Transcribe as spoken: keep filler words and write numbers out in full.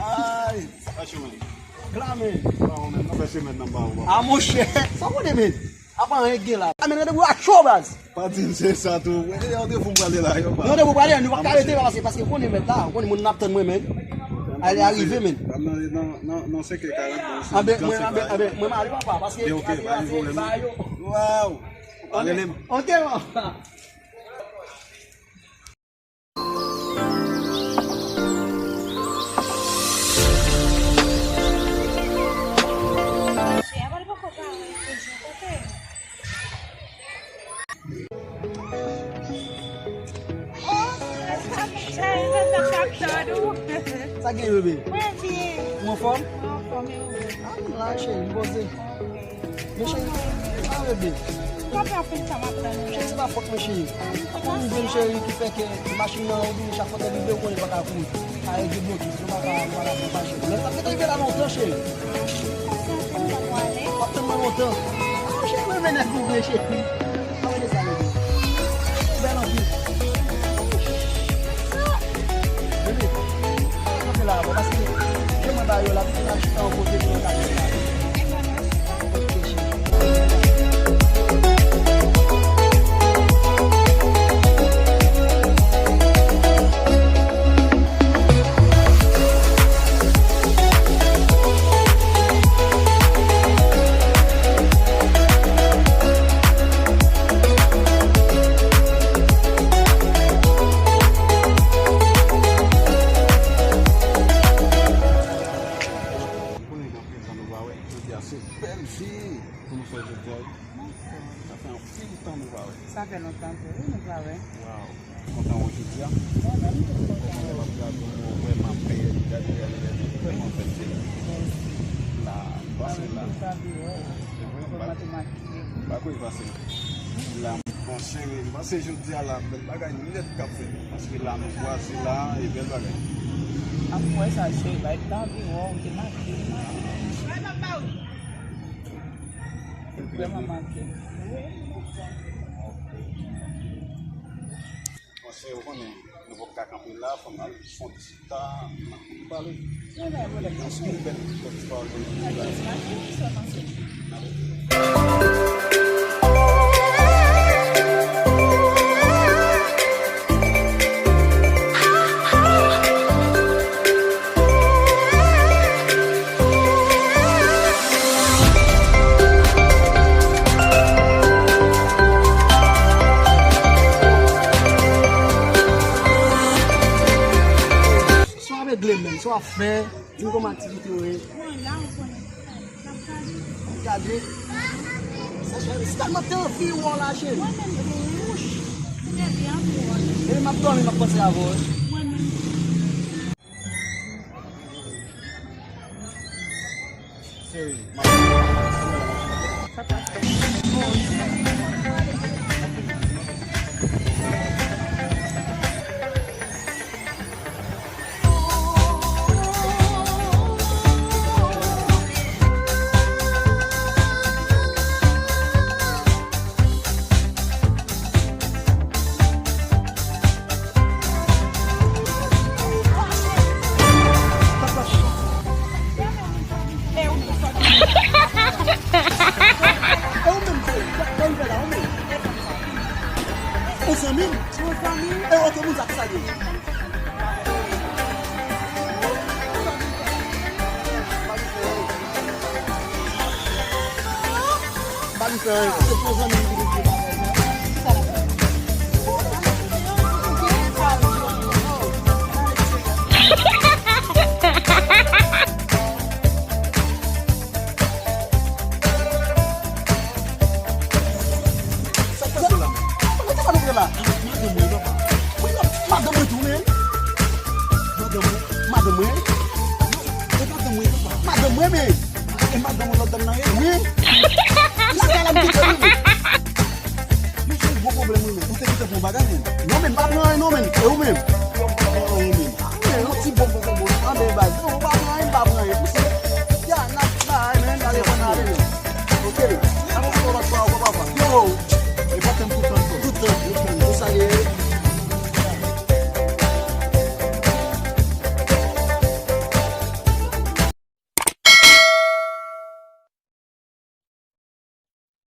Ay, sa fè chemen. Klamen. Ba ou menm, nan fè chemen nan ba ou, papa. A monchè, sa w konnen, men? Apa anyen k gen la. A men randevou a cho, baz. Pa di m se sa tou. Wè, e randevou m prale la, yo, pa. Randevou prale, nou pa ka rete la, paske, paske konnen mèt la, konnen moun n ap tann mwen, men. Ale arive, men. Nan, nan, nan, nan senk è karant, anben, mwen, anben, anben, mwen, m ale, papa, paske, ok, pa gen pwoblèm, non. Waw. Ale, lem. Ok, bon. Sa gen, bebe? Mwen byen. Ou anfòm? Mwen anfòm, e ou menm? Ah, m la, cheri, m poze. Men cheri, pa rele. Sa fè anpil tan m ap tann ou la. Cheri, se pa fòt mwen, cheri. Ou menm, cheri, ki fè ke machin nan, ou vini chak fwa ke li vle, ou konnen l pa ka kouri. A, e deblokis, nou pa ka, nou pa ka fè pa, cheri. Men sa fè ke rive la lontan, cheri. Pasyante, m pa pwale. W ap tann mwen lontan. Ah, cheri, mwen vin ak ou vre, cheri. Pa rele sa, bebe. Ou bèl anpil. Bebe, pa kanpe la avè w, paske jan mwen ba yo la, m te ka chita yon kote pou yo ka fè sa. Konnen gen anpil tan nou pa wè, jodi a se bèl fi pou nou fè jodi a, wi. Sa fè anpil tan nou pa wè. Sa fè lontan tou, wi, nou pa wè. Waw. Kontan wè w jodi a. Mwen menm tou, m kontan wè w. Kòman w ap gade w, wè m ap peye, gade, gade, gade. Vrèman fè m plezi. Mèsi. La, m pase la. Sa vre, wè. Se vre, m pa, m pa kwè fasil. La, m panse, m panse jodi a la, bèl bagay nèt k ap fèt. Paske la, nou kwaze la, e bèl bagay. Ap wè sa, cheri, bay tan anvi wè w, te make. Li vrèman make. Wi. Monchè, ou konnen, nou poko ka kanpe la, fò n al fon ti ta, n ap pale. Ann fè yon bèl ti pale. Sa w ap regle menm, sa w ap fè, di m kòman aktivite yo ye. Bon, la ou konnen. N ap gade. N ap gade. Sa cheri, si tèlman te anvi wè w la, cheri. Mwen menm tou, wi. Wouch. Mwen te anvi wè w. Epi m ap dòmi, m ap panse avè w, wi. Mwen menm tou. Ou zanmi m? Ou zanmi m? E oke, moun sa ki sa ye? Pa li fè anyen. Se pou zanmi m ki te di bagay sa. Ki sa l ap fè? Sa k pase la menm? Mwen te pa nan la. Madanm mwen, papa. Wi, non, madanm mwen tou, men. Madanm mwen, madanm mwen. E madanm mwen, papa. Madanm mwen, men. E madanm mwen, lòt dam nan ye? Wi. Lagala m kite, wi. Men se yon gwo pwoblèm, wi, men. Ou te kite pou yon bagay, men. Non, men, pa pran anyen, non, men. E ou menm?